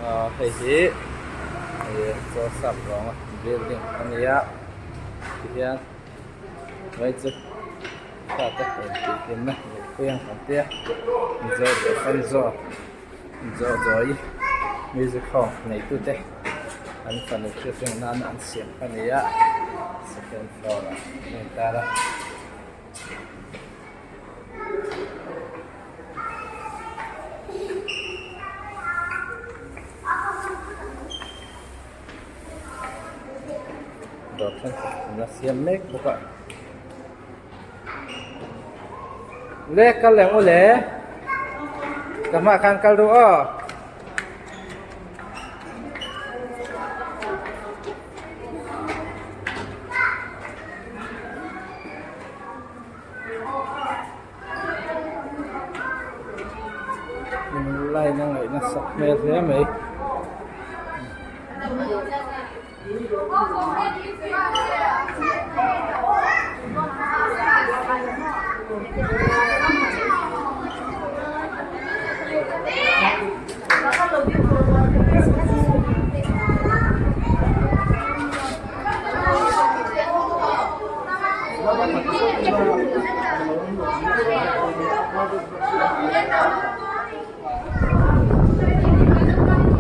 Aaa hei hi ih chaw sap rawnga building a ni a tihian vai chu fate intih hlimna neihpui ang kan tia mizo duhsan zawk mizo zawi music hall neitute an fanu hriatreng nana an siam a ni a second floor ah a intar a. Dawr thenkhat an la siam mek bawk a le kal ang u le ka hmaah khan kal ru aw. Line a ngaih nasat hmel hle mai.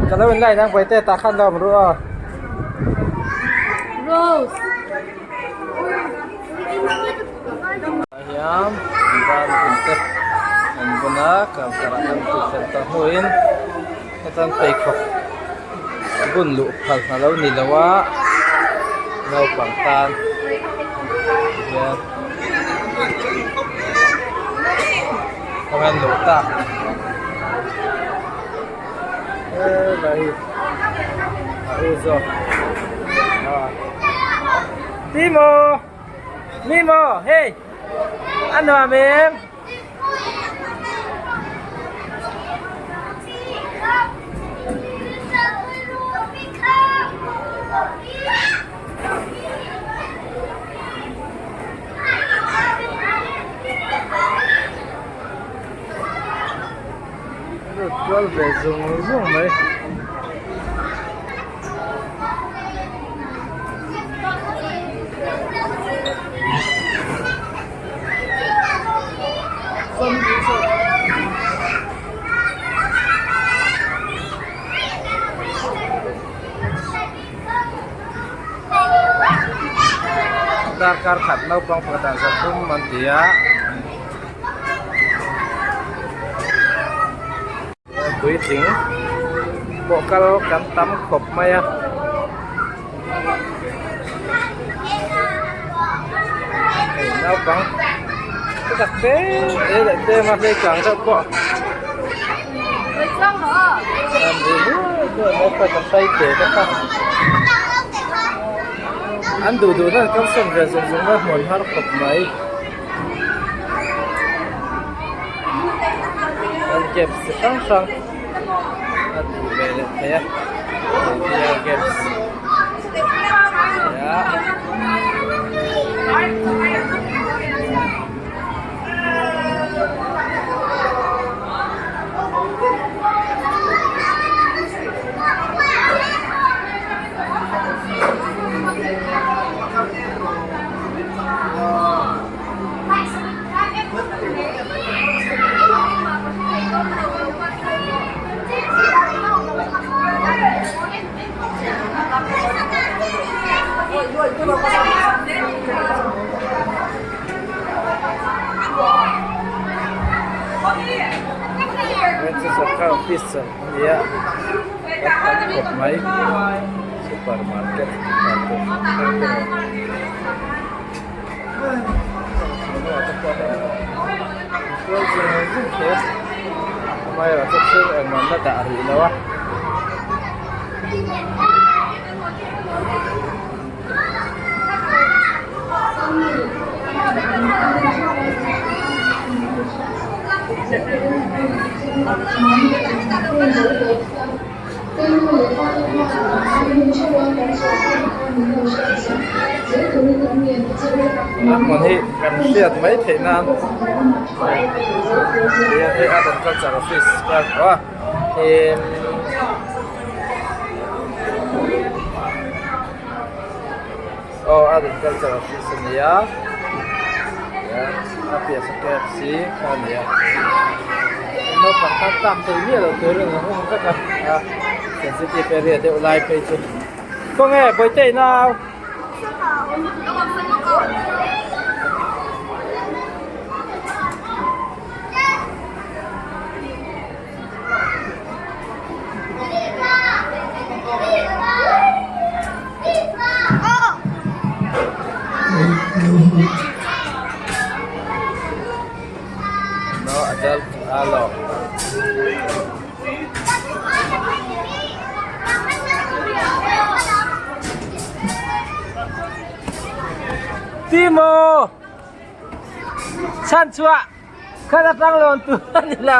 Ka lo in line ang Bawihte tah khan lo awm ru aw. Rose. Ah hian ban hun te an bun a counter ah an tih fel tawh hnuin hetiang pheikhawk bun luh phal a lo ni lo a naupang tan tihian kawng an luh tak helai hi a u zawk Timo Mimo hey a nuam em. Lut kual ve zung zung mai. Darkar khat naupang pakhat ah zathum an ti a. Puitling pawh kal kan tam khawp mai a. Hei naupang te tak te te leh tlem a hlei kang deuh pawh an ri nuai nuai mai kha kan hrai te te kha an duh duh na an kalsawn ve zung zung a hmuan har khawp mai. An games chi hrang hrang a tih ve leh thei a hei hi a games a nia. Sarkar office a ni a a tam khawp mai super market engmah la dah rih lo a. A hmun hi kan hriat mai theih nan hei art and culture office ka hmu a tin. Aw art and culture office a ni a a piah saw KFC kha a ni a naupang tan tak thei miah loh turin an hung vek a a sensitive area deuh lai phei chu khawnge bawihte nau. No adult allowed. Timo! Chhan chhuah! Khat atang lawn tur a ni lo.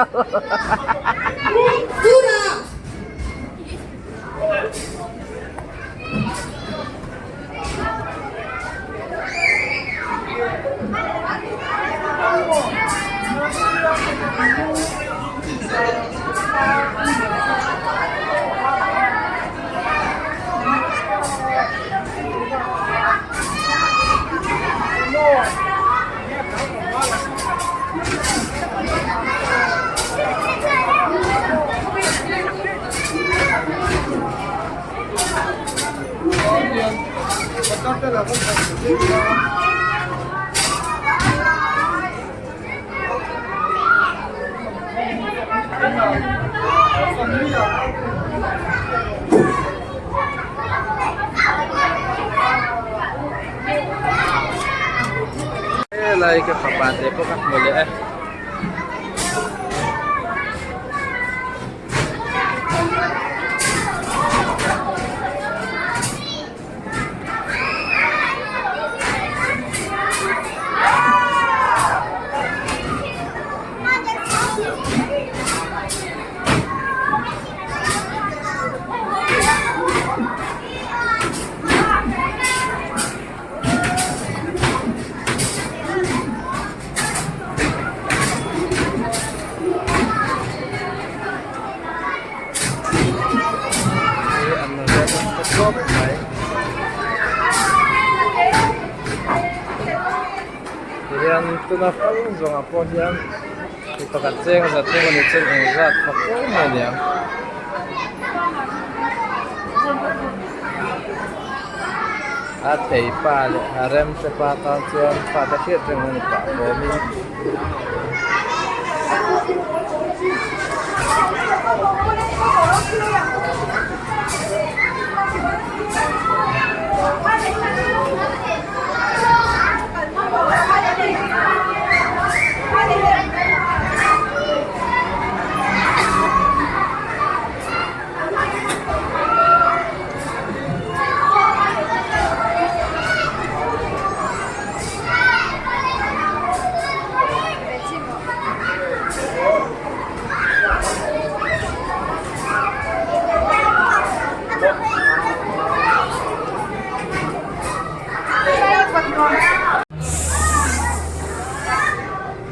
Helai ka fapa te pawh ka hmu leh e. Tihian tuna fal zawngah pawh hian mi pakhat cheng za thum a nih chuan engzat fak fo mai a niang. A thei pa leh a rem te pa tan chuan fate hriat reng a ni pah bawmin.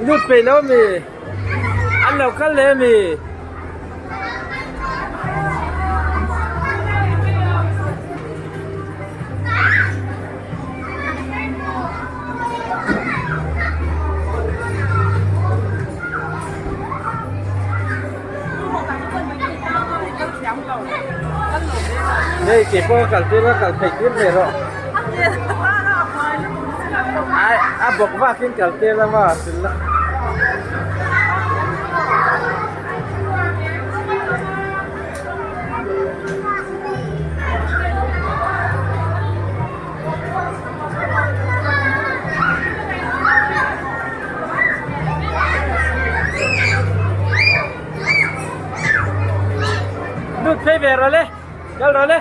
Lut peih lo mi an lo kal leh ami. Hei kei pawh ka kal tir a kal phei tir ve rawh ai a bawk vakin kal tir la maw sil la. Lut phei ve rawh le kal rawh le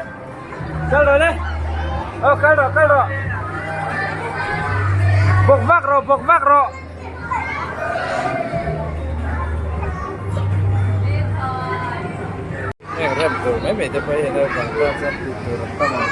kal rawh le aw kal rawh kal rawh bawk vak rawh bawk vak rawh. Heng rem tur mai mai te pawh hi naupang tan chuan tih tur an tam ang.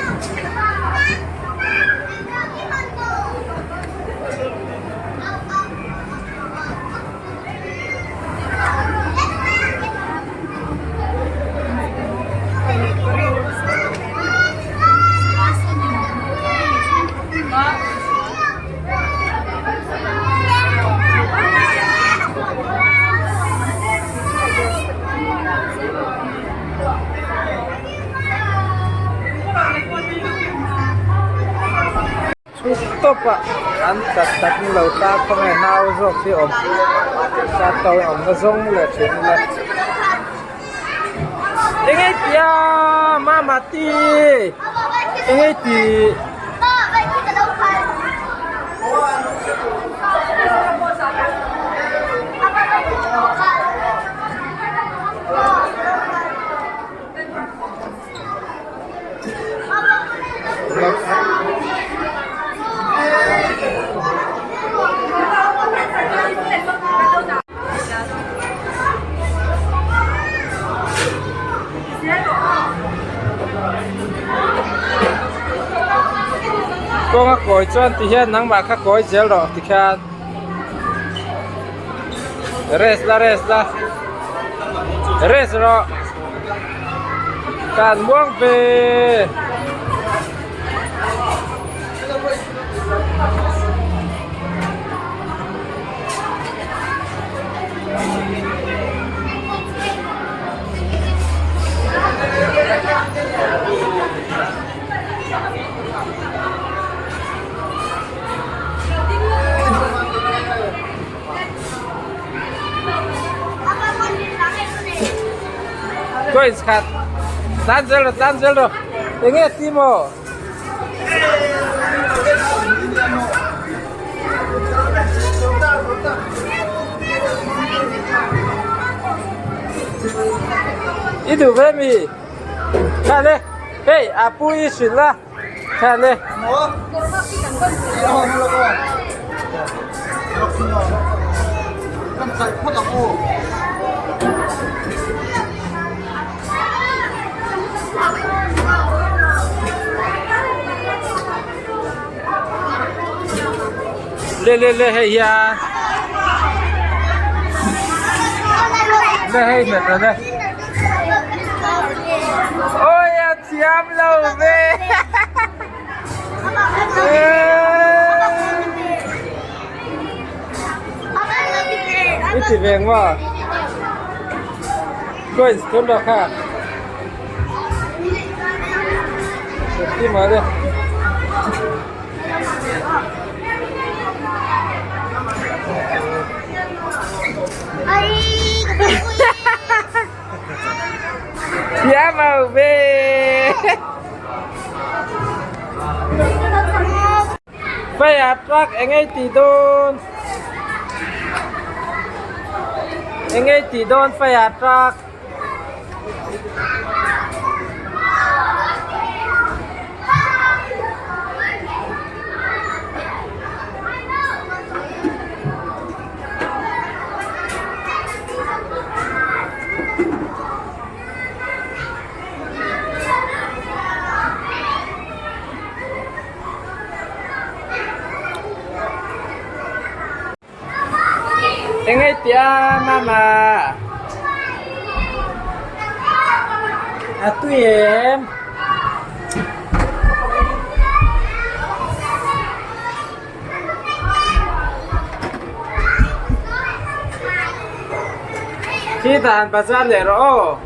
Chhuk tawp a an tat tak ni lo ta khawnge nau zawk hi awm ta to awm na zawng leh thin ila enge tia mama ti enge ti. Kawnga kawi chuan ti hian nangmah kha kawi zel rawh tikhian rest la rest la rest rawh. Kan muang ve. Coins khat tlan zel rawh tlan zel rawh enge ti maw i duh ve mi kha le hei a pu i hrilh a kha le le le le hei hian le hei hmet rawh le awi a thiam lo ve I ti ve ngwa coins thun rawh kha ti mai le Thiam lo ve. Fire truck eng ei tih dawn eng ei tih dawn fire truck. Eng ei tih a mama a tui em. Khi dan bazar leh rawh aw.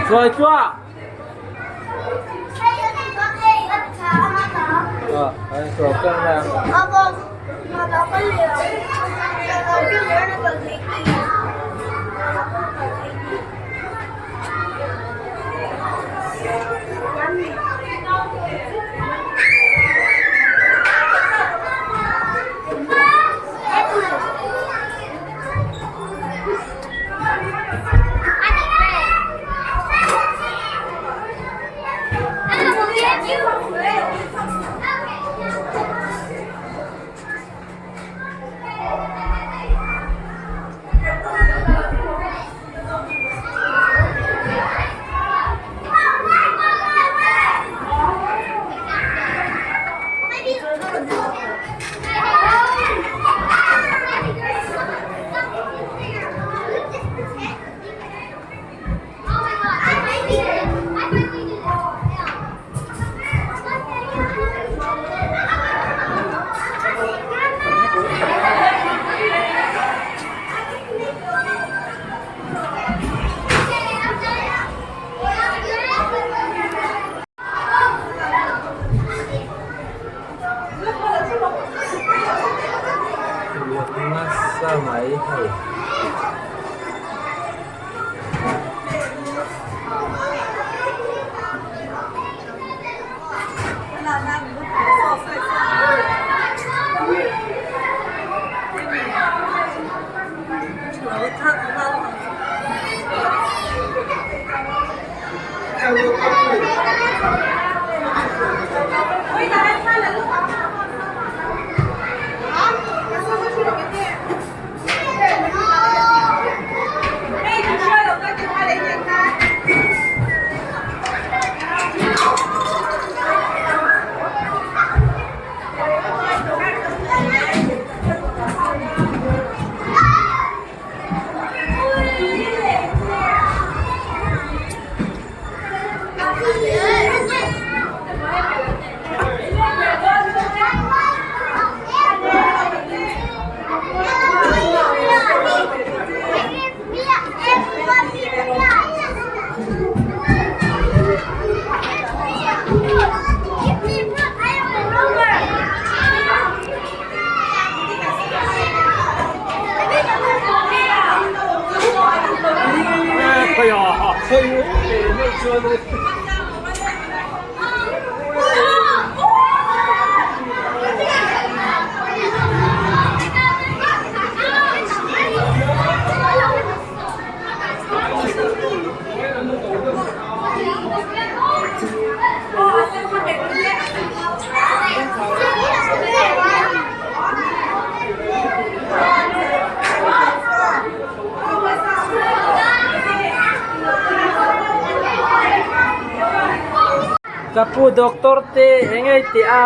Rồi chưa? Ờ, đây, rồi cân ra. mai hei. Ka pu doctor te eng nge tih a?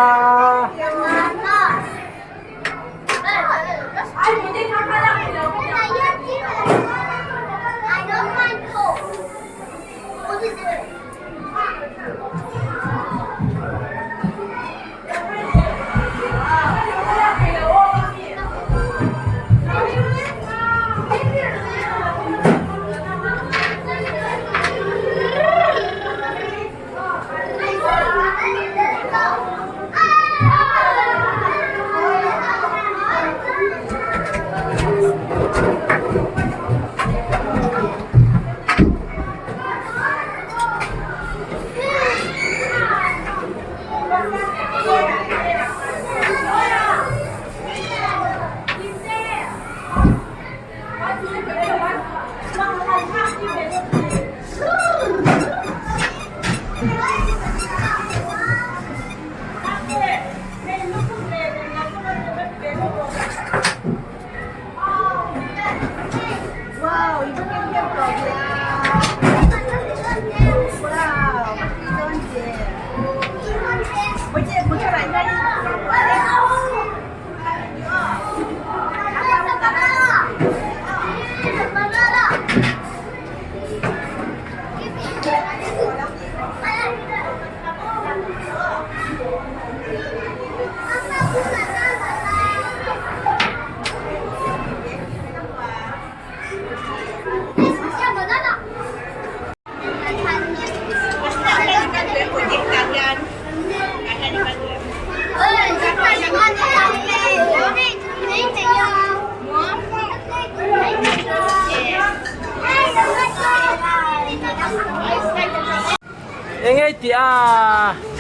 Eng nge tih a?